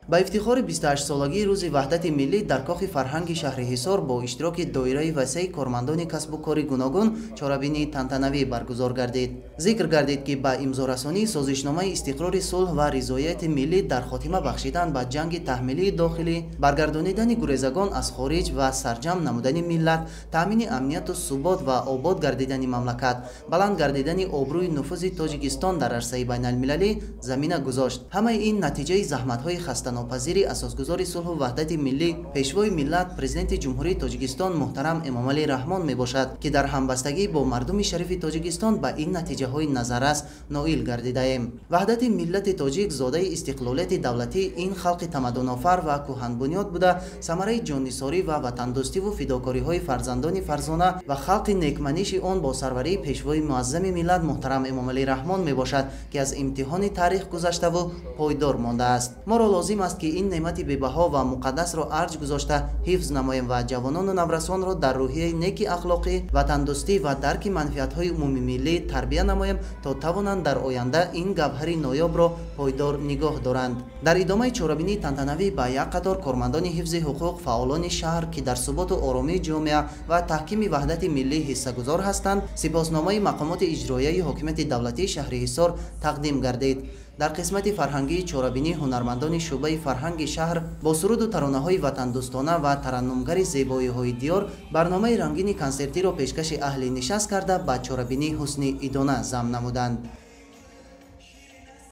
Ба ифтихори 28-солагии рӯзи Ваҳдати миллӣ дар Кохи фарҳанги шаҳри Ҳисор бо иштироки доираи васеи кормандони касбу кори гуногун чорабинии тантанавӣ баргузор гардид. Зикр гардид, ки ба имзорасонии созишномаи истиқрори сулҳ ва ризояти миллӣ дар хотима бахшидан ба ҷанги таҳмилии дохилӣ, баргардонидани гурезагон аз хориҷ ва сарҷамъ намудани миллат, таъмини амнияту субот ва обод гардидани мамлакат, баланд гардидани обрӯи нуфузи Тоҷикистон дар арсаи байналмилалӣ замина гузошт. Ҳамаи ин натиҷаи заҳматҳои хастанопазири асосгузори сулҳу ваҳдати миллӣ, Пешвои миллат, Президенти Ҷумҳурии Тоҷикистон муҳтарам Эмомалӣ Раҳмон мебошад, ки дар ҳамбастагӣ бо мардуми шарифи Тоҷикистон ба ин натиҷаҳои назаррас ноил гардидаем. Ваҳдати миллати тоҷик зодаи истиқлолияти давлатии ин халқи тамаддунофар ва кӯҳанбунёд буда, самараи ҷоннисорӣ ва ватандӯстиву фидокориҳои фарзандони фарзона ва халқи некманиши он бо сарварии Пешвои муаззами миллат муҳтарам Эмомалӣ Раҳмон мебошад, ки аз имтиҳони таърих гузаштаву пойдор мондааст. Моро лозим аст, ки ин неъмати бебаҳо ва муқаддасро арҷ гузошта ҳифз намоем ва ҷавонону наврасонро дар рӯҳияи неки ахлоқӣ, ватандӯстӣ ва дарки манфиатҳои умумимиллӣ тарбия намоем, то тавонанд дар оянда ин гавҳари ноёбро пойдор нигоҳ доранд. Дар идомаи чорабинии тантанавӣ ба як қатор кормандони ҳифзи ҳуқуқ, фаъолони шаҳр, ки дар суботу оромии ҷомеа ва таҳкими ваҳдати миллӣ ҳиссагузор ҳастанд, сипосномаи мақомоти иҷроияи ҳокимияти давлатии шаҳри Ҳисор тақдим гардид. Дар қисмати фарҳангии чорабинӣ ҳунармандони шӯъбаи фарҳанги шаҳр бо суруду таронаҳои ватандӯстона ва тараннумгари зебоиҳои диёр барномаи рангини консертиро пешкаши аҳли нишаст карда, ба чорабинӣ ҳусни идона зам намуданд.